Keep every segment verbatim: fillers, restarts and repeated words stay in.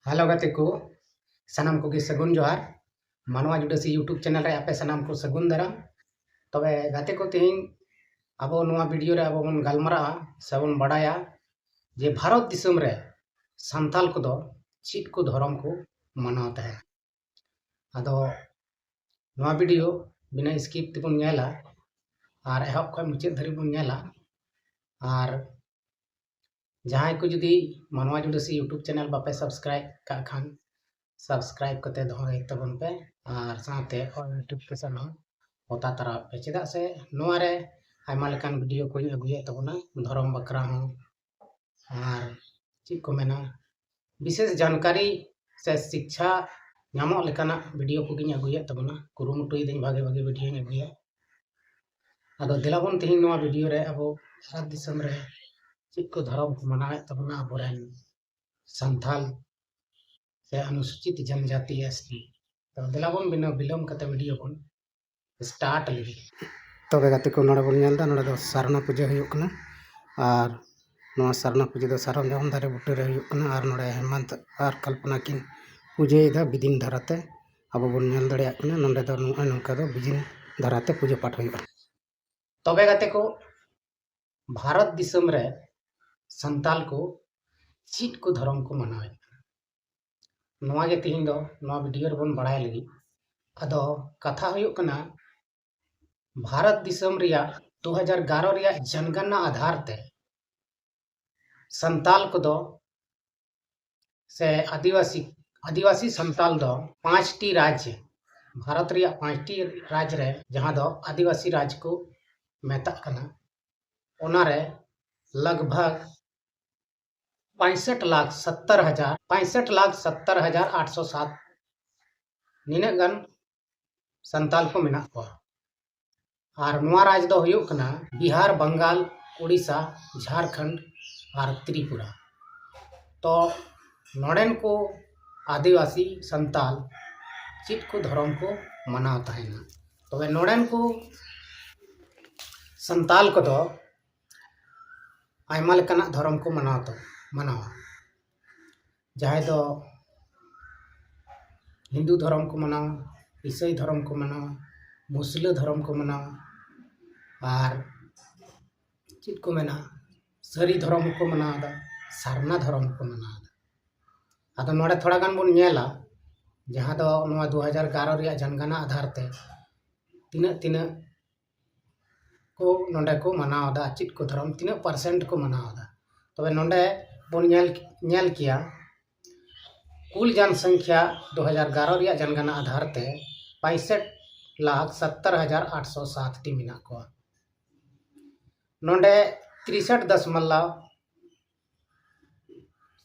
Hello ᱜᱟᱛᱮ ᱠᱚ, ᱥᱟᱱᱟᱢ ᱠᱚᱜᱮ ᱥᱟᱹᱜᱩᱱ ᱡᱚᱦᱟᱨ᱾ ᱢᱟᱱᱣᱟ ᱡᱩᱰᱟᱹᱥᱤ YouTube ᱪᱮᱱᱮᱞ ᱨᱮ ᱟᱯᱮ ᱥᱟᱱᱟᱢ ᱠᱚ ᱥᱟᱹᱜᱩᱱ ᱫᱟᱨᱟᱢ᱾ ᱛᱚᱵᱮ ᱜᱟᱛᱮ ᱠᱚ, ᱛᱮᱦᱮᱧ ᱟᱵᱚ ᱱᱚᱣᱟ ᱵᱷᱤᱰᱤᱭᱳ ᱨᱮ ᱟᱵᱚ ᱵᱚᱱ ᱜᱟᱞᱢᱟᱨᱟᱜᱼᱟ ᱥᱮ ᱵᱚᱱ ᱵᱟᱲᱟᱭᱟ ᱡᱮ ᱵᱷᱟᱨᱚᱛ ᱫᱤᱥᱚᱢ ᱨᱮ ᱥᱟᱱᱛᱟᱞ ᱠᱚᱫᱚ ᱪᱮᱫ ᱠᱚ ᱫᱷᱚᱨᱚᱢ ᱠᱚ ᱢᱟᱱᱟᱣ ᱛᱟᱦᱮᱸᱱᱟ᱾ ᱟᱫᱚ ᱱᱚᱣᱟ ᱵᱷᱤᱰᱤᱭᱳ ᱵᱤᱱᱟᱹ ᱥᱠᱤᱯ ᱛᱮᱵᱚᱱ ᱧᱮᱞᱟ ᱟᱨ ᱮᱦᱚᱵ ᱠᱷᱚᱱ ᱢᱩᱪᱟᱹᱫ ᱫᱷᱟᱹᱨᱤᱡ ᱵᱚᱱ ᱧᱮᱞᱟ᱾ ᱟᱨ ᱡᱟᱦᱟᱸᱭ ᱠᱚ ᱡᱩᱫᱤ ᱢᱟᱱᱣᱟ ᱡᱩᱰᱟᱹᱥᱤ YouTube ᱪᱮᱱᱮᱞ ᱵᱟᱯᱮ ᱥᱟᱵᱥᱠᱨᱟᱭᱤᱵ ᱠᱟᱜ ᱠᱷᱟᱱ, ᱥᱟᱵᱥᱠᱨᱟᱭᱤᱵ ᱠᱟᱛᱮ ᱫᱚᱦᱚᱭ ᱛᱟᱵᱚᱱ ᱯᱮ ᱟᱨ ᱥᱟᱶᱛᱮ ᱚᱞ ᱱᱳᱴᱤᱯᱷᱤᱠᱮᱥᱚᱱ ᱦᱚᱸ ᱚᱛᱟ ᱛᱟᱨᱟᱣ ᱯᱮ, ᱪᱮᱫᱟᱜ ᱥᱮ ᱱᱚᱣᱟ ᱨᱮ ᱟᱭᱢᱟ ᱞᱮᱠᱟᱱ ᱵᱷᱤᱰᱤᱭᱳ ᱠᱚᱧ ᱟᱹᱜᱩᱭᱮᱫ ᱛᱟᱵᱚᱱᱟ, ᱫᱷᱚᱨᱚᱢ ᱵᱟᱠᱷᱨᱟ ᱦᱚᱸ ᱟᱨ ᱪᱮᱫ ᱠᱚ ᱢᱮᱱᱟ, ᱵᱤᱥᱮᱥ ᱡᱟᱱᱠᱟᱨᱤ ᱥᱮ ᱥᱤᱠᱪᱷᱟ ᱧᱟᱢᱚᱜ ᱞᱮᱠᱟᱱᱟᱜ ᱵᱷᱤᱰᱤᱭᱳ ᱠᱚᱜᱮᱧ ᱟᱹᱜᱩᱭᱮᱫ ᱛᱟᱵᱚᱱᱟ, ᱠᱩᱨᱩᱢᱩᱴᱩᱭᱮᱫᱟᱹᱧ ᱵᱷᱟᱜᱮ ᱵᱷᱟᱜᱮ ᱵᱷᱤᱰᱤᱭᱳᱧ ᱟᱹᱜᱩᱭᱟ᱾ ᱟᱫᱚ ᱫᱮᱞᱟ ᱵᱚᱱ ᱛᱮᱦᱮᱧ ᱱᱚᱣᱟ ᱵᱷᱤᱰᱤᱭᱳ ᱨᱮ ᱟᱵᱚ ᱵᱷᱟᱨᱚᱛ ᱫᱤᱥᱚᱢ ᱨᱮ ᱪᱮᱫ ᱠᱚ ᱫᱷᱚᱨᱚᱢ ᱠᱚ ᱢᱟᱱᱟᱣᱮᱫ ᱛᱟᱵᱚᱱᱟ ᱟᱵᱚᱨᱮᱱ ᱥᱟᱱᱛᱟᱞ ᱥᱮ ᱚᱱᱩᱥᱩᱪᱤᱛ ᱡᱚᱱᱡᱟᱛᱤ, ST᱾ ᱛᱚ ᱫᱮᱞᱟ ᱵᱚᱱ ᱵᱤᱱᱟᱹ ᱵᱤᱞᱚᱢ ᱠᱟᱛᱮ ᱵᱷᱤᱰᱤᱭᱳ ᱵᱚᱱ ᱥᱴᱟᱨᱴ ᱞᱮᱜᱮ᱾ ᱛᱚᱵᱮ ᱜᱟᱛᱮ ᱠᱚ, ᱱᱚᱰᱮ ᱵᱚᱱ ᱧᱮᱞ ᱮᱫᱟ, ᱱᱚᱰᱮ ᱫᱚ ᱥᱟᱨᱱᱟ ᱯᱩᱡᱟᱹ ᱦᱩᱭᱩᱜ ᱠᱟᱱᱟ᱾ ᱟᱨ ᱱᱚᱣᱟ ᱥᱟᱨᱱᱟ ᱯᱩᱡᱟᱹ ᱫᱚ ᱥᱟᱨᱡᱚᱢ ᱫᱟᱨᱮ ᱵᱩᱴᱟᱹ ᱨᱮ ᱦᱩᱭᱩᱜ ᱠᱟᱱᱟ᱾ ᱟᱨ ᱱᱚᱰᱮ ᱦᱮᱢᱟᱱᱛ ᱟᱨ ᱠᱚᱞᱯᱚᱱᱟ ᱠᱤᱱ ᱯᱩᱡᱟᱹᱭᱮᱫᱟ ᱵᱤᱫᱤᱱ ᱫᱷᱟᱨᱟᱛᱮ᱾ ᱟᱵᱚ ᱵᱚᱱ ᱧᱮᱞ ᱫᱟᱲᱮᱭᱟᱜ ᱠᱟᱱᱟ, ᱱᱚᱰᱮ ᱫᱚ ᱱᱚᱜᱼᱚᱭ ᱱᱚᱝᱠᱟ ᱫᱚ ᱵᱤᱫᱤᱱ ᱫᱷᱟᱨᱟᱛᱮ ᱯᱩᱡᱟᱹ ᱯᱟᱴ ᱦᱩᱭᱩᱜᱼᱟ᱾ ᱛᱚᱵᱮ ᱜᱟᱛᱮ ᱠᱚ, ᱵᱷᱟᱨᱚᱛ ᱫᱤᱥᱚᱢ ᱨᱮ ᱥᱟᱱᱛᱟᱞ ᱠᱚ ᱪᱮᱫ ᱠᱚ ᱫᱷᱚᱨᱚᱢ ᱠᱚ ᱢᱟᱱᱟᱣᱮᱫ ᱠᱟᱱᱟ, ᱱᱚᱣᱟ ᱜᱮ ᱛᱮᱦᱮᱧ ᱫᱚ ᱱᱚᱣᱟ ᱵᱷᱤᱰᱤᱭᱳ ᱨᱮᱵᱚᱱ ᱵᱟᱲᱟᱭ ᱞᱟᱹᱜᱤᱫ᱾ ᱟᱫᱚ ᱠᱟᱛᱷᱟ ᱦᱩᱭᱩᱜ ᱠᱟᱱᱟ, ᱵᱷᱟᱨᱚᱛ ᱫᱤᱥᱚᱢ ᱨᱮᱭᱟᱜ ᱫᱩ ᱦᱟᱡᱟᱨ ᱮᱜᱟᱨᱚ ᱨᱮᱭᱟᱜ ᱡᱚᱱᱜᱚᱱᱱᱟ ᱟᱫᱷᱟᱨ ᱛᱮ ᱥᱟᱱᱛᱟᱞ ᱠᱚᱫᱚ ᱥᱮ ᱟᱹᱫᱤᱵᱟᱹᱥᱤ, ᱟᱹᱫᱤᱵᱟᱹᱥᱤ ᱥᱟᱱᱛᱟᱞ ᱫᱚ ᱯᱟᱸᱪᱴᱤ ᱨᱟᱡᱽ, ᱵᱷᱟᱨᱚᱛ ᱨᱮᱭᱟᱜ ᱯᱟᱸᱪᱴᱤ ᱨᱟᱡᱽ ᱨᱮ, ᱡᱟᱦᱟᱸ ᱫᱚ ᱟᱹᱫᱤᱵᱟᱹᱥᱤ ᱨᱟᱡᱽ ᱠᱚ ᱢᱮᱛᱟᱜ ᱠᱟᱱᱟ, ᱚᱱᱟᱨᱮ ᱞᱟᱜᱽ ᱵᱷᱟᱜᱽ ᱯᱟᱸᱭᱥᱚᱴ ᱞᱟᱠᱷ ᱥᱚᱛᱛᱚᱨ ᱦᱟᱡᱟᱨ, ᱯᱟᱸᱭᱥᱚᱴ ᱞᱟᱠᱷ ᱥᱚᱛᱛᱚᱨ ᱦᱟᱡᱟᱨ ᱟᱴᱥᱚ ᱥᱟᱛ, ᱱᱤᱱᱟᱹᱜ ᱜᱟᱱ ᱥᱟᱱᱛᱟᱞ ᱠᱚ ᱢᱮᱱᱟᱜ ᱠᱚᱣᱟ᱾ ᱟᱨ ᱱᱚᱣᱟ ᱨᱟᱡᱽ ᱫᱚ ᱦᱩᱭᱩᱜ ᱠᱟᱱᱟ ᱵᱤᱦᱟᱨ, ᱵᱟᱝᱜᱟᱞ, ᱩᱲᱤᱥᱥᱟ, ᱡᱷᱟᱲᱠᱷᱚᱸᱰ ᱟᱨ ᱛᱨᱤᱯᱩᱨᱟ᱾ ᱛᱚ ᱱᱚᱰᱮᱱ ᱠᱚ ᱟᱹᱫᱤᱵᱟᱹᱥᱤ ᱥᱟᱱᱛᱟᱞ ᱪᱮᱫ ᱠᱚ ᱫᱷᱚᱨᱚᱢ ᱠᱚ ᱢᱟᱱᱟᱣ ᱛᱟᱦᱮᱱᱟ? ᱛᱚᱵᱮ ᱱᱚᱰᱮᱱ ᱠᱚ ᱥᱟᱱᱛᱟᱞ ᱠᱚᱫᱚ ᱟᱭᱢᱟ ᱞᱮᱠᱟᱱᱟᱜ ᱫᱷᱚᱨᱚᱢ ᱠᱚ ᱢᱟᱱᱟᱣ ᱛᱟ-, ᱢᱟᱱᱟᱣᱟ᱾ ᱡᱟᱦᱟᱸᱭ ᱫᱚ ᱦᱤᱱᱫᱩ ᱫᱷᱚᱨᱚᱢ ᱠᱚ ᱢᱟᱱᱟᱣᱟ, ᱤᱥᱟᱹᱭ ᱫᱷᱚᱨᱚᱢ ᱠᱚ ᱢᱟᱱᱟᱣᱟ, ᱢᱩᱥᱞᱟᱹ ᱫᱷᱚᱨᱚᱢ ᱠᱚ ᱢᱟᱱᱟᱣᱟ, ᱟᱨ ᱪᱮᱫ ᱠᱚ ᱢᱮᱱᱟ, ᱥᱟᱹᱨᱤ ᱫᱷᱚᱨᱚᱢ ᱦᱚᱸᱠᱚ ᱢᱟᱱᱟᱣ ᱮᱫᱟ, ᱥᱟᱨᱱᱟ ᱫᱷᱚᱨᱚᱢ ᱦᱚᱸᱠᱚ ᱢᱟᱱᱟᱣ ᱮᱫᱟ᱾ ᱟᱫᱚ ᱱᱚᱰᱮ ᱛᱷᱚᱲᱟ ᱜᱟᱱ ᱵᱚᱱ ᱧᱮᱞᱟ, ᱡᱟᱦᱟᱸ ᱫᱚ ᱱᱚᱣᱟ ᱫᱩ ᱦᱟᱡᱟᱨ ᱮᱜᱟᱨᱚ ᱨᱮᱭᱟᱜ ᱡᱟᱱᱜᱟᱱᱟ ᱟᱫᱷᱟᱨ ᱛᱮ ᱛᱤᱱᱟᱹᱜ ᱛᱤᱱᱟᱹᱜ ᱠᱚ ᱱᱚᱰᱮ ᱠᱚ ᱢᱟᱱᱟᱣ ᱮᱫᱟ, ᱪᱮᱫ ᱠᱚ ᱫᱷᱚᱨᱚᱢ, ᱛᱤᱱᱟᱹᱜ percent ᱠᱚ ᱢᱟᱱᱟᱣ ᱮᱫᱟ᱾ ᱛᱚᱵᱮ ᱱᱚᱰᱮ ᱵᱚᱱ ᱧᱮᱞ, ᱧᱮᱞ ᱠᱮᱭᱟ, ᱠᱩᱞ ᱡᱟᱱᱥᱚᱝᱠᱷᱭᱟ ᱫᱩ ᱦᱟᱡᱟᱨ ᱮᱜᱟᱨᱚ ᱨᱮᱭᱟᱜ ᱡᱟᱱᱜᱟᱱᱟ ᱟᱫᱷᱟᱨ ᱛᱮ ᱯᱟᱸᱭᱥᱚᱴ ᱞᱟᱠᱷ ᱥᱚᱛᱛᱚᱨ ᱦᱟᱡᱟᱨ ᱟᱴᱥᱚ ᱥᱟᱛ ᱴᱤ ᱢᱮᱱᱟᱜ ᱠᱚᱣᱟ᱾ ᱱᱚᱰᱮ ᱛᱤᱨᱤᱥᱟᱴ ᱫᱚᱥᱢᱟᱞᱟ,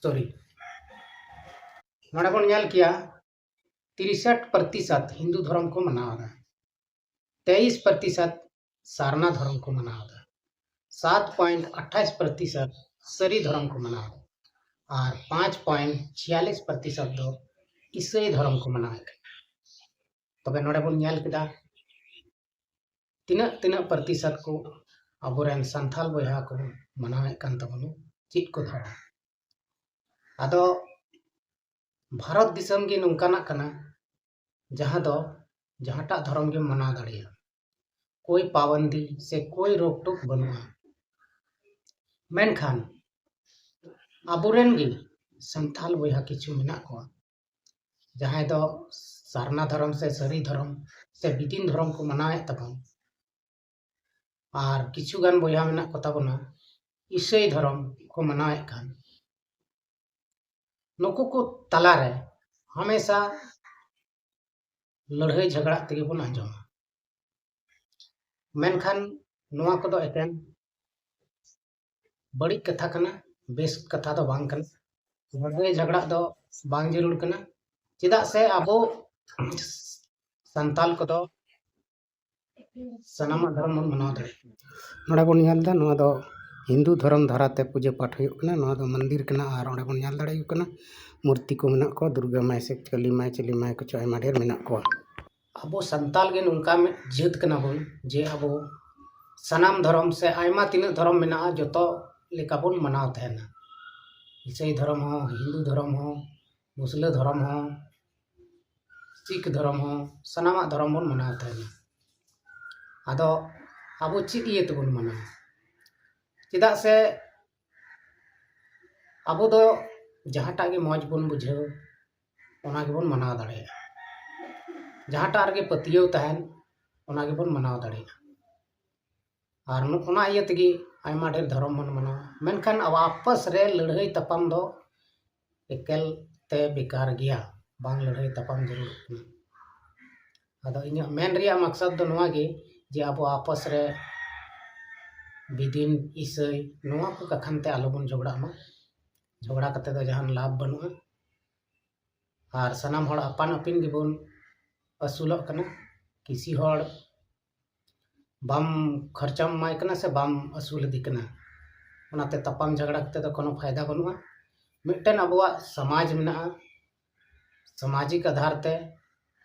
ᱥᱚᱨᱤ, ᱱᱚᱰᱮ ᱵᱚᱱ ᱧᱮᱞ ᱠᱮᱭᱟ, ᱛᱤᱨᱤᱥᱟᱴ ᱯᱨᱚᱛᱤᱥᱚᱛ ᱦᱤᱱᱫᱩ ᱫᱷᱚᱨᱚᱢ ᱠᱚ ᱢᱟᱱᱟᱣ ᱮᱫᱟ, ᱛᱮᱭᱤᱥ ᱯᱨᱚᱛᱤᱥᱚᱛ ᱥᱟᱨᱱᱟ ᱫᱷᱚᱨᱚᱢ ᱠᱚ ᱢᱟᱱᱟᱣ ᱮᱫᱟ, ᱥᱟᱛ ᱯᱚᱭᱮᱱᱴ ᱟᱴᱷᱟᱭᱤᱥ ᱯᱨᱚᱛᱤᱥᱚᱛ ᱥᱟᱹᱨᱤ ᱫᱷᱚᱨᱚᱢ ᱠᱚ ᱢᱟᱱᱟᱣ ᱮᱫᱟ, ᱟᱨ ᱯᱟᱸᱪ ᱯᱚᱭᱮᱱᱴ ᱪᱷᱤᱭᱟᱞᱤᱥ ᱯᱨᱚᱛᱤᱥᱚᱛ ᱫᱚ ᱤᱥᱟᱹᱭ ᱫᱷᱚᱨᱚᱢ ᱠᱚ ᱢᱟᱱᱟᱣᱮᱫ ᱠᱟᱱᱟ᱾ ᱛᱚᱵᱮ ᱱᱚᱰᱮ ᱵᱚᱱ ᱧᱮᱞ ᱠᱮᱫᱟ, ᱛᱤᱱᱟᱹᱜ ᱛᱤᱱᱟᱹᱜ ᱯᱨᱚᱛᱤᱥᱚᱛ ᱠᱚ ᱟᱵᱚᱨᱮᱱ ᱥᱟᱱᱛᱟᱞ ᱵᱚᱭᱦᱟ ᱠᱚ ᱢᱟᱱᱟᱣᱮᱫ ᱠᱟᱱ ᱛᱟᱵᱚᱱᱟ, ᱪᱮᱫ ᱠᱚ ᱫᱷᱚᱨᱚᱢ᱾ ᱟᱫᱚ ᱵᱷᱟᱨᱚᱛ ᱫᱤᱥᱚᱢ ᱜᱮ ᱱᱚᱝᱠᱟᱱᱟᱜ ᱠᱟᱱᱟ, ᱡᱟᱦᱟᱸ ᱫᱚ ᱡᱟᱦᱟᱸᱴᱟᱜ ᱫᱷᱚᱨᱚᱢ ᱜᱮᱢ ᱢᱟᱱᱟᱣ ᱫᱟᱲᱮᱭᱟᱜᱼᱟ, ᱠᱳᱭ ᱯᱟᱵᱚᱱᱫᱤ ᱥᱮ ᱠᱳᱭ ᱨᱳᱠ ᱴᱳᱠ ᱵᱟᱹᱱᱩᱜᱼᱟ᱾ ᱢᱮᱱᱠᱷᱟᱱ ᱟᱵᱚᱨᱮᱱ ᱜᱮ ᱥᱟᱱᱛᱟᱞ ᱵᱚᱭᱦᱟ ᱠᱤᱪᱷᱩ ᱢᱮᱱᱟᱜ ᱠᱚᱣᱟ, ᱡᱟᱦᱟᱸᱭ ᱫᱚ ᱥᱟᱨᱱᱟ ᱫᱷᱚᱨᱚᱢ ᱥᱮ ᱥᱟᱹᱨᱤ ᱫᱷᱚᱨᱚᱢ ᱥᱮ ᱵᱤᱫᱤᱱ ᱫᱷᱚᱨᱚᱢ ᱠᱚ ᱢᱟᱱᱟᱣᱮᱫ ᱛᱟᱵᱚᱱ, ᱟᱨ ᱠᱤᱪᱷᱩ ᱜᱟᱱ ᱵᱚᱭᱦᱟ ᱢᱮᱱᱟᱜ ᱠᱚ ᱛᱟᱵᱚᱱᱟ ᱤᱥᱟᱹᱭ ᱫᱷᱚᱨᱚᱢ ᱠᱚ ᱢᱟᱱᱟᱣᱮᱫ ᱠᱟᱱ, ᱱᱩᱠᱩ ᱠᱚ ᱛᱟᱞᱟᱨᱮ ᱦᱟᱢᱮᱥᱟ ᱞᱟᱹᱲᱦᱟᱹᱭ ᱡᱷᱟᱜᱽᱲᱟᱜ ᱛᱮᱜᱮ ᱵᱚᱱ ᱟᱸᱡᱚᱢᱟ᱾ ᱢᱮᱱᱠᱷᱟᱱ ᱱᱚᱣᱟ ᱠᱚᱫᱚ ᱮᱠᱮᱱ ᱵᱟᱹᱲᱤᱡ ᱠᱟᱛᱷᱟ ᱠᱟᱱᱟ, ᱵᱮᱥ ᱠᱟᱛᱷᱟ ᱫᱚ ᱵᱟᱝ ᱠᱟᱱᱟ᱾ ᱞᱟᱹᱲᱦᱟᱹᱭ ᱡᱷᱟᱜᱽᱲᱟᱜ ᱫᱚ ᱵᱟᱝ ᱡᱟᱹᱨᱩᱲ ᱠᱟᱱᱟ, ᱪᱮᱫᱟᱜ ᱥᱮ ᱟᱵᱚ ᱥᱟᱱᱛᱟᱞ ᱠᱚᱫᱚ ᱥᱟᱱᱟᱢᱟᱜ ᱫᱷᱚᱨᱚᱢ ᱵᱚᱱ ᱢᱟᱱᱟᱣ ᱫᱟᱲᱮᱭᱟᱜᱼᱟ᱾ ᱱᱚᱰᱮ ᱵᱚᱱ ᱧᱮᱞ ᱮᱫᱟ, ᱱᱚᱣᱟ ᱫᱚ ᱦᱤᱱᱫᱩ ᱫᱷᱚᱨᱚᱢ ᱫᱷᱟᱨᱟᱛᱮ ᱯᱩᱡᱟᱹ ᱯᱟᱴ ᱦᱩᱭᱩᱜ ᱠᱟᱱᱟ᱾ ᱱᱚᱣᱟ ᱫᱚ ᱢᱚᱱᱫᱤᱨ ᱠᱟᱱᱟ ᱟᱨ ᱚᱸᱰᱮ ᱵᱚᱱ ᱧᱮᱞ ᱫᱟᱲᱮᱭᱟᱠᱚ ᱠᱟᱱᱟ ᱢᱩᱨᱛᱤ ᱠᱚ ᱢᱮᱱᱟᱜ ᱠᱚᱣᱟ, ᱫᱩᱨᱜᱟ ᱢᱟᱭ ᱥᱮ ᱠᱟᱹᱞᱤ ᱢᱟᱭ, ᱪᱤᱞᱤ ᱢᱟᱭ ᱠᱚᱪᱚ ᱟᱭᱢᱟ ᱰᱷᱮᱨ ᱢᱮᱱᱟᱜ ᱠᱚᱣᱟ᱾ ᱟᱵᱚ ᱥᱟᱱᱛᱟᱞ ᱜᱮ ᱱᱚᱝᱠᱟ ᱢᱤᱫ ᱡᱟᱹᱛ ᱠᱟᱱᱟ ᱵᱚᱱ ᱡᱮ ᱟᱵᱚ ᱥᱟᱱᱟᱢ ᱫᱷᱚᱨᱚᱢ ᱥᱮ ᱟᱭᱢᱟ ᱛᱤᱱᱟᱹᱜ ᱫᱷᱚᱨᱚᱢ ᱢᱮᱱᱟᱜᱼᱟ, ᱡᱚᱛᱚ ᱞᱮᱠᱟ ᱵᱚᱱ ᱢᱟᱱᱟᱣ ᱛᱟᱦᱮᱱᱟ᱾ ᱤᱥᱟᱹᱭ ᱫᱷᱚᱨᱚᱢ ᱦᱚᱸ, ᱦᱤᱱᱫᱩ ᱫᱷᱚᱨᱚᱢ ᱦᱚᱸ, ᱢᱩᱥᱞᱟᱹ ᱫᱷᱚᱨᱚᱢ ᱦᱚᱸ, ᱥᱤᱠᱷ ᱫᱷᱚᱨᱚᱢ ᱦᱚᱸ, ᱥᱟᱱᱟᱢᱟᱜ ᱫᱷᱚᱨᱚᱢ ᱵᱚᱱ ᱢᱟᱱᱟᱣ ᱛᱟᱦᱮᱱᱟ᱾ ᱟᱫᱚ ᱟᱵᱚ ᱪᱮᱫ ᱤᱭᱟᱹ ᱛᱮᱵᱚᱱ ᱢᱟᱱᱟᱣᱟ? ᱪᱮᱫᱟᱜ ᱥᱮ ᱟᱵᱚ ᱫᱚ ᱡᱟᱦᱟᱸᱴᱟᱜ ᱜᱮ ᱢᱚᱡᱽ ᱵᱚᱱ ᱵᱩᱡᱷᱟᱹᱣ, ᱚᱱᱟ ᱜᱮᱵᱚᱱ ᱢᱟᱱᱟᱣ ᱫᱟᱲᱮᱭᱟᱜᱼᱟ᱾ ᱡᱟᱦᱟᱸᱴᱟᱜ ᱨᱮᱜᱮ ᱯᱟᱹᱛᱭᱟᱹᱣ ᱛᱟᱦᱮᱱ, ᱚᱱᱟ ᱜᱮᱵᱚᱱ ᱢᱟᱱᱟᱣ ᱫᱟᱲᱮᱭᱟᱜᱼᱟ᱾ ᱟᱨ ᱱᱚ-, ᱚᱱᱟ ᱤᱭᱟᱹ ᱛᱮᱜᱮ ᱟᱭᱢᱟ ᱰᱷᱮᱨ ᱫᱷᱚᱨᱚᱢ ᱵᱚᱱ ᱢᱟᱱᱟᱣᱟ᱾ ᱢᱮᱱᱠᱷᱟᱱ ᱟᱵᱚ ᱟᱯᱟᱥ ᱨᱮ ᱞᱟᱹᱲᱦᱟᱹᱭ ᱛᱟᱯᱟᱢ ᱫᱚ ᱮᱠᱟᱞ ᱛᱮ ᱵᱮᱠᱟᱨ ᱜᱮᱭᱟ, ᱵᱟᱝ ᱞᱟᱹᱲᱦᱟᱹᱭ ᱛᱟᱯᱟᱢ ᱡᱟᱹᱨᱩᱲ ᱠᱟᱱᱟ᱾ ᱟᱫᱚ ᱤᱧᱟᱹᱜ ᱢᱮᱱ ᱨᱮᱭᱟᱜ ᱢᱟᱠᱥᱟᱫ ᱫᱚ ᱱᱚᱣᱟ ᱜᱮ, ᱡᱮ ᱟᱵᱚ ᱟᱯᱟᱥ ᱨᱮ ᱵᱤᱫᱤᱱ ᱤᱥᱟᱹᱭ ᱱᱚᱣᱟ ᱠᱚ ᱠᱟᱛᱷᱟᱱ ᱛᱮ ᱟᱞᱚᱵᱚᱱ ᱡᱷᱚᱜᱽᱲᱟᱜ ᱢᱟ᱾ ᱡᱷᱚᱜᱽᱲᱟ ᱠᱟᱛᱮ ᱫᱚ ᱡᱟᱦᱟᱱ ᱞᱟᱵᱷ ᱵᱟᱹᱱᱩᱜᱼᱟ᱾ ᱟᱨ ᱥᱟᱱᱟᱢ ᱦᱚᱲ ᱟᱯᱟᱱ ᱟᱹᱯᱤᱱ ᱜᱮᱵᱚᱱ ᱟᱹᱥᱩᱞᱚᱜ ᱠᱟᱱᱟ᱾ ᱠᱤᱥᱤ ᱦᱚᱲ ᱵᱟᱢ ᱠᱷᱚᱨᱪᱟᱢ ᱮᱢᱟᱭ ᱠᱟᱱᱟ ᱥᱮ ᱵᱟᱢ ᱟᱹᱥᱩᱞᱮᱫᱮ ᱠᱟᱱᱟ, ᱚᱱᱟᱛᱮ ᱛᱟᱯᱟᱢ ᱡᱷᱟᱜᱽᱲᱟ ᱠᱟᱛᱮ ᱫᱚ ᱠᱳᱱᱳ ᱯᱷᱟᱭᱫᱟ ᱵᱟᱹᱱᱩᱜᱼᱟ᱾ ᱢᱤᱫᱴᱮᱱ ᱟᱵᱚᱣᱟᱜ ᱥᱚᱢᱟᱡᱽ ᱢᱮᱱᱟᱜᱼᱟ, ᱥᱟᱢᱟᱡᱤᱠ ᱟᱫᱷᱟᱨ ᱛᱮ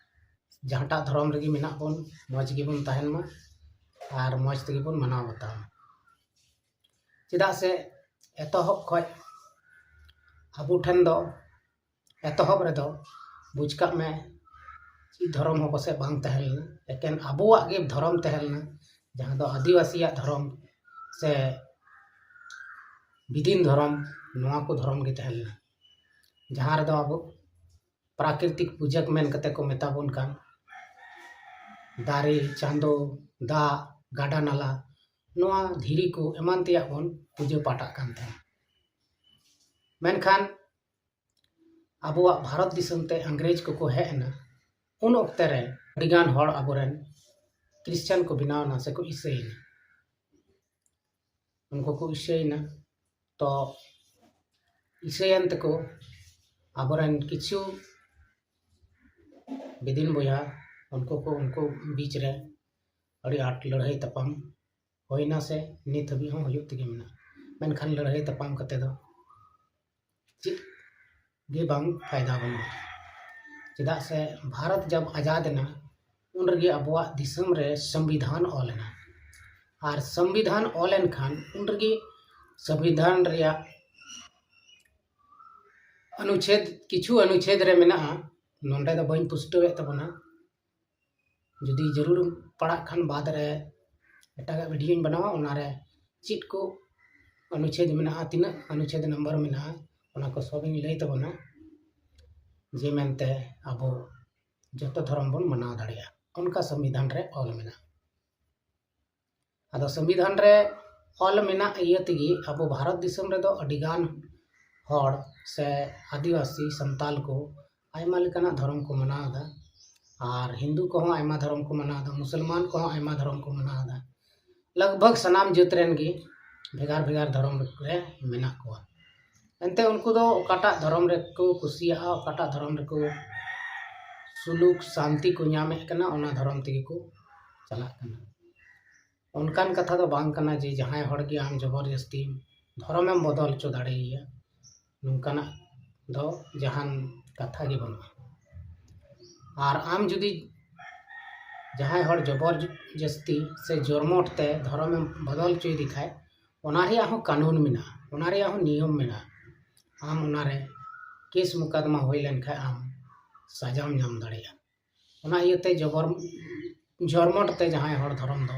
ᱡᱟᱦᱟᱸᱴᱟᱜ ᱫᱷᱚᱨᱚᱢ ᱨᱮᱜᱮ ᱢᱮᱱᱟᱜ ᱵᱚᱱ, ᱢᱚᱡᱽ ᱜᱮᱵᱚᱱ ᱛᱟᱦᱮᱱ ᱢᱟ ᱟᱨ ᱢᱚᱡᱽ ᱛᱮᱜᱮ ᱵᱚᱱ ᱢᱟᱱᱟᱣ ᱵᱟᱛᱟᱣ ᱢᱟ᱾ ᱪᱮᱫᱟᱜ ᱥᱮ ᱮᱛᱚᱦᱚᱵ ᱠᱷᱚᱡ ᱟᱵᱚ ᱴᱷᱮᱱ ᱫᱚ, ᱮᱛᱚᱦᱚᱵ ᱨᱮᱫᱚ ᱵᱩᱡᱽ ᱠᱟᱜ ᱢᱮ, ᱪᱮᱫ ᱫᱷᱚᱨᱚᱢ ᱦᱚᱸ ᱯᱟᱥᱮᱡ ᱵᱟᱝ ᱛᱟᱦᱮᱸ ᱞᱮᱱᱟ, ᱮᱠᱮᱱ ᱟᱵᱚᱣᱟᱜ ᱜᱮ ᱫᱷᱚᱨᱚᱢ ᱛᱟᱦᱮᱸ ᱞᱮᱱᱟ, ᱡᱟᱦᱟᱸ ᱫᱚ ᱟᱹᱫᱤᱵᱟᱹᱥᱤᱭᱟᱜ ᱫᱷᱚᱨᱚᱢ ᱥᱮ ᱵᱤᱫᱤᱱ ᱫᱷᱚᱨᱚᱢ, ᱱᱚᱣᱟ ᱠᱚ ᱫᱷᱚᱨᱚᱢ ᱜᱮ ᱛᱟᱦᱮᱸ ᱞᱮᱱᱟ, ᱡᱟᱦᱟᱸ ᱨᱮᱫᱚ ᱟᱵᱚ ᱯᱨᱟᱠᱨᱤᱛᱤᱠ ᱯᱩᱡᱟᱹ ᱢᱮᱱ ᱠᱟᱛᱮ ᱠᱚ ᱢᱮᱛᱟ ᱵᱚᱱ ᱠᱟᱱ ᱫᱟᱨᱮ, ᱪᱟᱸᱫᱚ, ᱫᱟᱜ, ᱜᱟᱰᱟ, ᱱᱟᱞᱟ, ᱱᱚᱣᱟ ᱫᱷᱤᱨᱤ ᱠᱚ ᱮᱢᱟᱱ ᱛᱮᱭᱟᱜ ᱵᱚᱱ ᱯᱩᱡᱟᱹ ᱯᱟᱴᱟᱜ ᱠᱟᱱ ᱛᱟᱦᱮᱸᱱᱟ᱾ ᱢᱮᱱᱠᱷᱟᱱ ᱟᱵᱚᱣᱟᱜ ᱵᱷᱟᱨᱚᱛ ᱫᱤᱥᱚᱢ ᱛᱮ ᱤᱝᱨᱮᱡᱽ ᱠᱚᱠᱚ ᱦᱮᱡ ᱮᱱᱟ, ᱩᱱ ᱚᱠᱛᱮ ᱨᱮ ᱟᱹᱰᱤᱜᱟᱱ ᱦᱚᱲ ᱟᱵᱚᱨᱮᱱ ᱠᱷᱨᱤᱥᱪᱟᱱ ᱠᱚ ᱵᱮᱱᱟᱣ ᱮᱱᱟ ᱥᱮᱠᱚ ᱤᱥᱟᱹᱭᱮᱱᱟ᱾ ᱩᱱᱠᱩ ᱠᱚ ᱤᱥᱟᱹᱭᱮᱱᱟ, ᱛᱚ ᱤᱥᱟᱹᱭᱮᱱ ᱛᱮᱠᱚ ᱟᱵᱚᱨᱮᱱ ᱠᱤᱪᱷᱩ ᱵᱤᱫᱤᱱ ᱵᱚᱭᱦᱟ, ᱩᱱᱠᱩ ᱠᱚ, ᱩᱱᱠᱩ ᱵᱤᱪ ᱨᱮ ᱟᱹᱰᱤ ᱟᱸᱴ ᱞᱟᱹᱲᱦᱟᱹᱭ ᱛᱟᱯᱟᱢ ᱦᱩᱭᱱᱟ ᱥᱮ ᱱᱤᱛ ᱦᱟᱹᱵᱤᱡ ᱦᱚᱸ ᱦᱩᱭᱩᱜ ᱛᱮᱜᱮ ᱢᱮᱱᱟᱜᱼᱟ᱾ ᱢᱮᱱᱠᱷᱟᱱ ᱞᱟᱹᱲᱦᱟᱹᱭ ᱛᱟᱯᱟᱢ ᱠᱟᱛᱮ ᱫᱚ ᱪᱮᱫ ᱜᱮ ᱵᱟᱝ ᱯᱷᱟᱭᱫᱟ ᱵᱟᱹᱱᱩᱜᱼᱟ᱾ ᱪᱮᱫᱟᱜ ᱥᱮ ᱵᱷᱟᱨᱚᱛ ᱡᱟᱵ ᱟᱡᱟᱫ ᱮᱱᱟ, ᱩᱱ ᱨᱮᱜᱮ ᱟᱵᱚᱣᱟᱜ ᱫᱤᱥᱚᱢ ᱨᱮ ᱥᱚᱝᱵᱤᱫᱷᱟᱱ ᱚᱞ ᱮᱱᱟ᱾ ᱟᱨ ᱥᱚᱝᱵᱤᱫᱷᱟᱱ ᱚᱞ ᱮᱱ ᱠᱷᱟᱱ ᱩᱱ ᱨᱮᱜᱮ ᱥᱚᱝᱵᱤᱫᱷᱟᱱ ᱨᱮᱭᱟᱜ ᱚᱱᱩᱪᱷᱮᱫ, ᱠᱤᱪᱷᱩ ᱚᱱᱩᱪᱷᱮᱫ ᱨᱮ ᱢᱮᱱᱟᱜᱼᱟ, ᱱᱚᱰᱮ ᱫᱚ ᱵᱟᱹᱧ ᱯᱩᱥᱴᱟᱹᱣᱮᱫ ᱛᱟᱵᱚᱱᱟ᱾ ᱡᱩᱫᱤ ᱡᱟᱹᱨᱩᱲ ᱯᱟᱲᱟᱜ ᱠᱷᱟᱱ ᱵᱟᱫᱽ ᱨᱮ ᱮᱴᱟᱜᱟᱜ ᱵᱷᱤᱰᱤᱭᱳᱧ ᱵᱮᱱᱟᱣᱟ, ᱚᱱᱟᱨᱮ ᱪᱮᱫ ᱠᱚ ᱚᱱᱩᱪᱷᱮᱫ ᱢᱮᱱᱟᱜᱼᱟ, ᱛᱤᱱᱟᱹᱜ ᱚᱱᱩᱪᱷᱮᱫ ᱱᱟᱢᱵᱟᱨ ᱢᱮᱱᱟᱜᱼᱟ, ᱚᱱᱟ ᱠᱚ ᱥᱚᱵᱤᱧ ᱞᱟᱹᱭ ᱛᱟᱵᱚᱱᱟ, ᱡᱮ ᱢᱮᱱᱛᱮ ᱟᱵᱚ ᱡᱚᱛᱚ ᱫᱷᱚᱨᱚᱢ ᱵᱚᱱ ᱢᱟᱱᱟᱣ ᱫᱟᱲᱮᱭᱟᱜᱼᱟ, ᱚᱱᱠᱟ ᱥᱚᱝᱵᱤᱫᱷᱟᱱ ᱨᱮ ᱚᱞ ᱢᱮᱱᱟᱜᱼᱟ᱾ ᱟᱫᱚ ᱥᱚᱝᱵᱤᱫᱷᱟᱱ ᱨᱮ ᱚᱞ ᱢᱮᱱᱟᱜ ᱤᱭᱟᱹ ᱛᱮᱜᱮ ᱟᱵᱚ ᱵᱷᱟᱨᱚᱛ ᱫᱤᱥᱚᱢ ᱨᱮᱫᱚ ᱟᱹᱰᱤᱜᱟᱱ ᱦᱚᱲ ᱥᱮ ᱟᱹᱫᱤᱵᱟᱹᱥᱤ ᱥᱟᱱᱛᱟᱞ ᱠᱚ ᱟᱭᱢᱟ ᱞᱮᱠᱟᱱᱟᱜ ᱫᱷᱚᱨᱚᱢ ᱠᱚ ᱢᱟᱱᱟᱣ ᱮᱫᱟ᱾ ᱟᱨ ᱦᱤᱱᱫᱩ ᱠᱚᱦᱚᱸ ᱟᱭᱢᱟ ᱫᱷᱚᱨᱚᱢ ᱠᱚ ᱢᱟᱱᱟᱣ ᱮᱫᱟ, ᱢᱩᱥᱚᱞᱢᱟᱱ ᱠᱚᱦᱚᱸ ᱟᱭᱢᱟ ᱫᱷᱚᱨᱚᱢ ᱠᱚ ᱢᱟᱱᱟᱣ ᱮᱫᱟ᱾ ᱞᱟᱜᱽ ᱵᱷᱟᱜᱽ ᱥᱟᱱᱟᱢ ᱡᱟᱹᱛ ᱨᱮᱱ ᱜᱮ ᱵᱷᱮᱜᱟᱨ ᱵᱷᱮᱜᱟᱨ ᱫᱷᱚᱨᱚᱢ ᱨᱮ ᱢᱮᱱᱟᱜ ᱠᱚᱣᱟ᱾ ᱮᱱᱛᱮ ᱩᱱᱠᱩ ᱫᱚ ᱚᱠᱟᱴᱟᱜ ᱫᱷᱚᱨᱚᱢ ᱨᱮᱠᱚ ᱠᱩᱥᱤᱭᱟᱜᱼᱟ, ᱚᱠᱟᱴᱟᱜ ᱫᱷᱚᱨᱚᱢ ᱨᱮᱠᱚ ᱥᱩᱞᱩᱠ ᱥᱟᱱᱛᱤ ᱠᱚ ᱧᱟᱢᱮᱫ ᱠᱟᱱᱟ, ᱚᱱᱟ ᱫᱷᱚᱨᱚᱢ ᱛᱮᱜᱮ ᱠᱚ ᱪᱟᱞᱟᱜ ᱠᱟᱱᱟ᱾ ᱚᱱᱠᱟᱱ ᱠᱟᱛᱷᱟ ᱫᱚ ᱵᱟᱝ ᱠᱟᱱᱟ ᱡᱮ ᱡᱟᱦᱟᱸᱭ ᱦᱚᱲ ᱜᱮ ᱟᱢ ᱡᱚᱵᱚᱨ ᱡᱟᱹᱥᱛᱤ ᱫᱷᱚᱨᱚᱢᱮᱢ ᱵᱚᱫᱚᱞ ᱦᱚᱪᱚ ᱫᱟᱲᱮᱭᱟᱭᱟ, ᱱᱚᱝᱠᱟᱱᱟᱜ ᱫᱚ ᱡᱟᱦᱟᱱ ᱠᱟᱛᱷᱟ ᱜᱮ ᱵᱟᱹᱱᱩᱜᱼᱟ᱾ ᱟᱨ ᱟᱢ ᱡᱩᱫᱤ ᱡᱟᱦᱟᱸᱭ ᱦᱚᱲ ᱡᱚᱵᱚᱨ ᱡᱟᱹᱥᱛᱤ ᱥᱮ ᱡᱚᱨᱢᱚᱴ ᱛᱮ ᱫᱷᱚᱨᱚᱢᱮᱢ ᱵᱚᱫᱚᱞ ᱦᱚᱪᱚᱭᱮᱫᱮ ᱠᱷᱟᱡ, ᱚᱱᱟ ᱨᱮᱭᱟᱜ ᱦᱚᱸ ᱠᱟᱹᱱᱩᱱ ᱢᱮᱱᱟᱜᱼᱟ, ᱚᱱᱟ ᱨᱮᱭᱟᱜ ᱦᱚᱸ ᱱᱤᱭᱚᱢ ᱢᱮᱱᱟᱜᱼᱟ᱾ ᱟᱢ ᱚᱱᱟᱨᱮ ᱠᱮᱥ ᱢᱩᱠᱟᱫᱢᱟ ᱦᱩᱭ ᱞᱮᱱᱠᱷᱟᱡ ᱟᱢ ᱥᱟᱡᱟᱢ ᱧᱟᱢ ᱫᱟᱲᱮᱭᱟᱜᱼᱟ᱾ ᱚᱱᱟ ᱤᱭᱟᱹᱛᱮ ᱡᱚᱵᱚᱨ ᱡᱚᱨᱢᱚᱴ ᱛᱮ ᱡᱟᱦᱟᱸᱭ ᱦᱚᱲ ᱫᱷᱚᱨᱚᱢ ᱫᱚ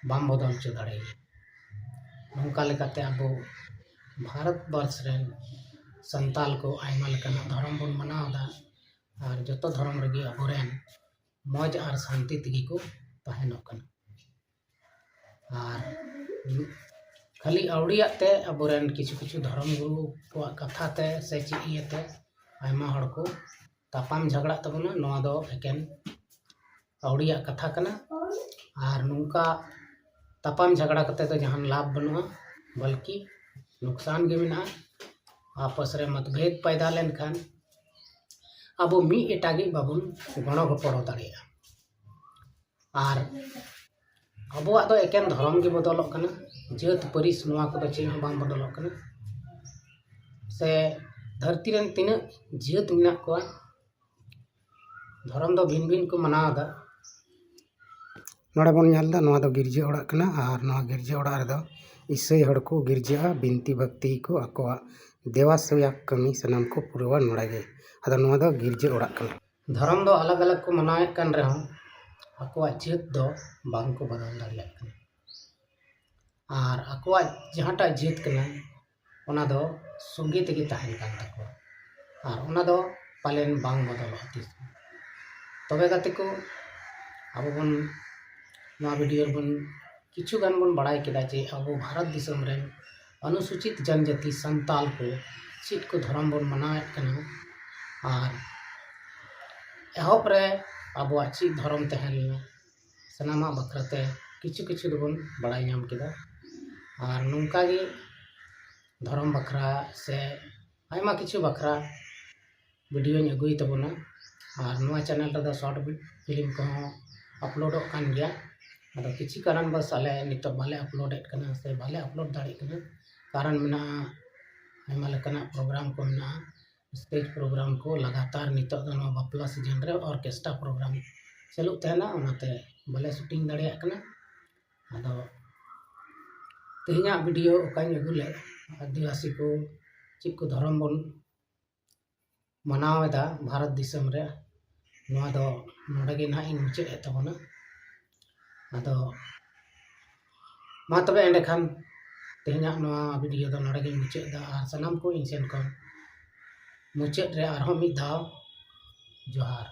ᱵᱟᱢ ᱵᱚᱫᱚᱞ ᱦᱚᱪᱚ ᱫᱟᱲᱮᱭᱟᱭᱟ᱾ ᱱᱚᱝᱠᱟ ᱞᱮᱠᱟᱛᱮ ᱟᱵᱚ ᱵᱷᱟᱨᱚᱛ ᱵᱚᱨᱥ ᱨᱮᱱ ᱥᱟᱱᱛᱟᱞ ᱠᱚ ᱟᱭᱢᱟ ᱞᱮᱠᱟᱱᱟᱜ ᱫᱷᱚᱨᱚᱢ ᱵᱚᱱ ᱢᱟᱱᱟᱣ ᱮᱫᱟ, ᱟᱨ ᱡᱚᱛᱚ ᱫᱷᱚᱨᱚᱢ ᱨᱮᱜᱮ ᱟᱵᱚᱨᱮᱱ ᱢᱚᱡᱽ ᱟᱨ ᱥᱟᱱᱛᱤ ᱛᱮᱜᱮ ᱠᱚ ᱛᱟᱦᱮᱱᱚᱜ ᱠᱟᱱᱟ᱾ ᱟᱨ ᱠᱷᱟᱹᱞᱤ ᱟᱹᱣᱲᱤᱭᱟᱜ ᱛᱮ ᱟᱵᱚᱨᱮᱱ ᱠᱤᱪᱷᱩ ᱠᱤᱪᱷᱩ ᱫᱷᱚᱨᱚᱢ ᱜᱩᱨᱩ ᱠᱚᱣᱟᱜ ᱠᱟᱛᱷᱟ ᱛᱮ ᱥᱮ ᱪᱮᱫ ᱤᱭᱟᱹᱛᱮ ᱟᱭᱢᱟ ᱦᱚᱲ ᱠᱚ ᱛᱟᱯᱟᱢ ᱡᱷᱟᱜᱽᱲᱟᱜ ᱛᱟᱵᱚᱱᱟ, ᱱᱚᱣᱟ ᱫᱚ ᱮᱠᱮᱱ ᱟᱹᱣᱲᱤᱭᱟᱜ ᱠᱟᱛᱷᱟ ᱠᱟᱱᱟ᱾ ᱟᱨ ᱱᱚᱝᱠᱟ ᱛᱟᱯᱟᱢ ᱡᱷᱟᱜᱽᱲᱟ ᱠᱟᱛᱮ ᱫᱚ ᱡᱟᱦᱟᱱ ᱞᱟᱵᱷ ᱵᱟᱹᱱᱩᱜᱼᱟ, ᱵᱚᱞᱠᱤ ᱱᱩᱠᱥᱟᱱ ᱜᱮ ᱢᱮᱱᱟᱜᱼᱟ᱾ ᱟᱯᱚᱥ ᱨᱮ ᱢᱚᱛᱵᱷᱮᱫ ᱯᱟᱭᱫᱟ ᱞᱮᱱᱠᱷᱟᱱ ᱟᱵᱚ ᱢᱤᱫ ᱮᱴᱟᱜᱤᱡ ᱵᱟᱵᱚᱱ ᱜᱚᱲᱚ ᱜᱚᱯᱚᱲᱚ ᱫᱟᱲᱮᱭᱟᱜᱼᱟ᱾ ᱟᱨ ᱟᱵᱚᱣᱟᱜ ᱫᱚ ᱮᱠᱮᱱ ᱫᱷᱚᱨᱚᱢ ᱜᱮ ᱵᱚᱫᱚᱞᱚᱜ ᱠᱟᱱᱟ, ᱡᱟᱹᱛ ᱯᱟᱹᱨᱤᱥ ᱱᱚᱣᱟ ᱠᱚᱫᱚ ᱪᱮᱫ ᱦᱚᱸ ᱵᱟᱝ ᱵᱚᱫᱚᱞᱚᱜ ᱠᱟᱱᱟ᱾ ᱥᱮ ᱫᱷᱟᱹᱨᱛᱤ ᱨᱮᱱ ᱛᱤᱱᱟᱹᱜ ᱡᱟᱹᱛ ᱢᱮᱱᱟᱜ ᱠᱚᱣᱟ, ᱫᱷᱚᱨᱚᱢ ᱫᱚ ᱵᱷᱤᱱ ᱵᱷᱤᱱ ᱠᱚ ᱢᱟᱱᱟᱣ ᱮᱫᱟ᱾ ᱱᱚᱰᱮ ᱵᱚᱱ ᱧᱮᱞ ᱮᱫᱟ, ᱱᱚᱣᱟ ᱫᱚ ᱜᱤᱨᱡᱟᱹ ᱚᱲᱟᱜ ᱠᱟᱱᱟ ᱟᱨ ᱱᱚᱣᱟ ᱜᱤᱨᱡᱟᱹ ᱚᱲᱟᱜ ᱨᱮᱫᱚ ᱤᱥᱟᱹᱭ ᱦᱚᱲ ᱠᱚ ᱜᱤᱨᱡᱟᱹᱜᱼᱟ, ᱵᱤᱱᱛᱤ ᱵᱷᱚᱠᱛᱤ ᱠᱚ ᱟᱠᱚᱣᱟᱜ ᱫᱮᱣᱟ ᱥᱮᱣᱟ ᱠᱟᱹᱢᱤ ᱥᱟᱱᱟᱢ ᱠᱚ ᱯᱩᱨᱟᱹᱣᱟ ᱱᱚᱰᱮ ᱜᱮ᱾ ᱟᱫᱚ ᱱᱚᱣᱟ ᱫᱚ ᱜᱤᱨᱡᱟᱹ ᱚᱲᱟᱜ ᱠᱟᱱᱟ᱾ ᱫᱷᱚᱨᱚᱢ ᱫᱚ ᱟᱞᱟᱜᱽ ᱟᱞᱟᱜᱽ ᱠᱚ ᱢᱟᱱᱟᱣᱮᱫ ᱠᱟᱱ ᱨᱮᱦᱚᱸ ᱟᱠᱚᱣᱟᱜ ᱡᱟᱹᱛ ᱫᱚ ᱵᱟᱝ ᱠᱚ ᱵᱚᱫᱚᱞ ᱫᱟᱲᱮᱭᱟᱜ ᱠᱟᱱᱟ᱾ ᱟᱨ ᱟᱠᱚᱣᱟᱜ ᱡᱟᱦᱟᱸᱴᱟᱜ ᱡᱟᱹᱛ ᱠᱟᱱᱟ, ᱚᱱᱟ ᱫᱚ ᱥᱚᱸᱜᱮ ᱛᱮᱜᱮ ᱛᱟᱦᱮᱱ ᱠᱟᱱ ᱛᱟᱠᱚᱣᱟ᱾ ᱟᱨ ᱚᱱᱟ ᱫᱚ ᱯᱟᱞᱮᱱ ᱵᱟᱝ ᱵᱚᱫᱚᱞᱚᱜᱼᱟ ᱛᱤᱥ ᱦᱚᱸ᱾ ᱛᱚᱵᱮ ᱜᱟᱛᱮ ᱠᱚ, ᱟᱵᱚ ᱵᱚᱱ ᱱᱚᱣᱟ ᱵᱷᱤᱰᱤᱭᱳ ᱨᱮᱵᱚᱱ ᱠᱤᱪᱷᱩ ᱜᱟᱱ ᱵᱚᱱ ᱵᱟᱲᱟᱭ ᱠᱮᱫᱟ ᱡᱮ ᱟᱵᱚ ᱵᱷᱟᱨᱚᱛ ᱫᱤᱥᱚᱢ ᱨᱮᱱ ᱚᱱᱩᱥᱩᱪᱤᱛ ᱡᱚᱱᱡᱟᱹᱛᱤ ᱥᱟᱱᱛᱟᱞ ᱠᱚ ᱪᱮᱫ ᱠᱚ ᱫᱷᱚᱨᱚᱢ ᱵᱚᱱ ᱢᱟᱱᱟᱣᱮᱫ ᱠᱟᱱᱟ, ᱟᱨ ᱮᱦᱚᱵ ᱨᱮ ᱟᱵᱚᱣᱟᱜ ᱪᱮᱫ ᱫᱷᱚᱨᱚᱢ ᱛᱟᱦᱮᱸ ᱞᱮᱱᱟ, ᱥᱟᱱᱟᱢᱟᱜ ᱵᱟᱠᱷᱨᱟᱛᱮ ᱠᱤᱪᱷᱩ ᱠᱤᱪᱷᱩ ᱫᱚᱵᱚᱱ ᱵᱟᱲᱟᱭ ᱧᱟᱢ ᱠᱮᱫᱟ᱾ ᱟᱨ ᱱᱚᱝᱠᱟ ᱜᱮ ᱫᱷᱚᱨᱚᱢ ᱵᱟᱠᱷᱨᱟ ᱥᱮ ᱟᱭᱢᱟ ᱠᱤᱪᱷᱩ ᱵᱟᱠᱷᱨᱟ ᱵᱷᱤᱰᱤᱭᱳᱧ ᱟᱹᱜᱩᱭ ᱛᱟᱵᱚᱱᱟ᱾ ᱟᱨ ᱱᱚᱣᱟ ᱪᱮᱱᱮᱞ ᱨᱮᱫᱚ ᱥᱚᱨᱴ ᱯᱷᱤᱞᱢ ᱠᱚᱦᱚᱸ ᱟᱯᱞᱳᱰᱚᱜ ᱠᱟᱱ ᱜᱮᱭᱟ᱾ ᱟᱫᱚ ᱠᱤᱪᱷᱩ ᱠᱟᱨᱚᱱ ᱵᱚᱥ ᱟᱞᱮ ᱱᱤᱛᱚᱜ ᱵᱟᱞᱮ ᱟᱯᱞᱳᱰᱮᱫ ᱠᱟᱱᱟ ᱥᱮ ᱵᱟᱞᱮ ᱟᱯᱞᱳᱰ ᱫᱟᱲᱮᱭᱟᱜ ᱠᱟᱱᱟ᱾ ᱠᱟᱨᱚᱱ ᱢᱮᱱᱟᱜᱼᱟ ᱟᱭᱢᱟ ᱞᱮᱠᱟᱱᱟᱜ ᱯᱨᱳᱜᱨᱟᱢ ᱠᱚ ᱢᱮᱱᱟᱜᱼᱟ, ᱥᱴᱮᱡᱽ ᱯᱨᱳᱜᱨᱟᱢ ᱠᱚ ᱞᱟᱜᱟᱛᱟᱨ ᱱᱤᱛᱚᱜ ᱫᱚ ᱱᱚᱣᱟ ᱵᱟᱯᱞᱟ ᱥᱤᱡᱤᱱ ᱨᱮ ᱚᱨᱠᱮᱥᱴᱨᱟ ᱯᱨᱳᱜᱨᱟᱢ ᱪᱟᱹᱞᱩᱜ ᱛᱟᱦᱮᱱᱟ, ᱚᱱᱟᱛᱮ ᱵᱟᱞᱮ ᱥᱩᱴᱤᱝ ᱫᱟᱲᱮᱭᱟᱜ ᱠᱟᱱᱟ᱾ ᱟᱫᱚ ᱛᱮᱦᱮᱧᱟᱜ ᱵᱷᱤᱰᱤᱭᱳ ᱚᱠᱟᱧ ᱟᱹᱜᱩ ᱞᱮᱫ, ᱟᱹᱫᱤᱵᱟᱹᱥᱤ ᱠᱚ ᱪᱮᱫ ᱠᱚ ᱫᱷᱚᱨᱚᱢ ᱵᱚᱱ ᱢᱟᱱᱟᱣ ᱮᱫᱟ ᱵᱷᱟᱨᱚᱛ ᱫᱤᱥᱚᱢ ᱨᱮ, ᱱᱚᱣᱟ ᱫᱚ ᱱᱚᱰᱮ ᱜᱮ ᱱᱟᱦᱟᱜ ᱤᱧ ᱢᱩᱪᱟᱹᱫ ᱮᱫ ᱛᱟᱵᱚᱱᱟ᱾ ᱟᱫᱚ ᱢᱟ ᱛᱚᱵᱮ ᱮᱸᱰᱮᱠᱷᱟᱱ ᱛᱮᱦᱮᱧᱟᱜ ᱱᱚᱣᱟ ᱵᱷᱤᱰᱤᱭᱳ ᱫᱚ ᱱᱚᱰᱮ ᱜᱤᱧ ᱢᱩᱪᱟᱹᱫ ᱮᱫᱟ᱾ ᱟᱨ ᱥᱟᱱᱟᱢ ᱠᱚ ᱤᱧ ᱥᱮᱱ ᱠᱷᱚᱱ ᱢᱩᱪᱟᱹᱫ ᱨᱮ ᱟᱨᱦᱚᱸ ᱢᱤᱫ ᱫᱷᱟᱣ ᱡᱚᱦᱟᱨ᱾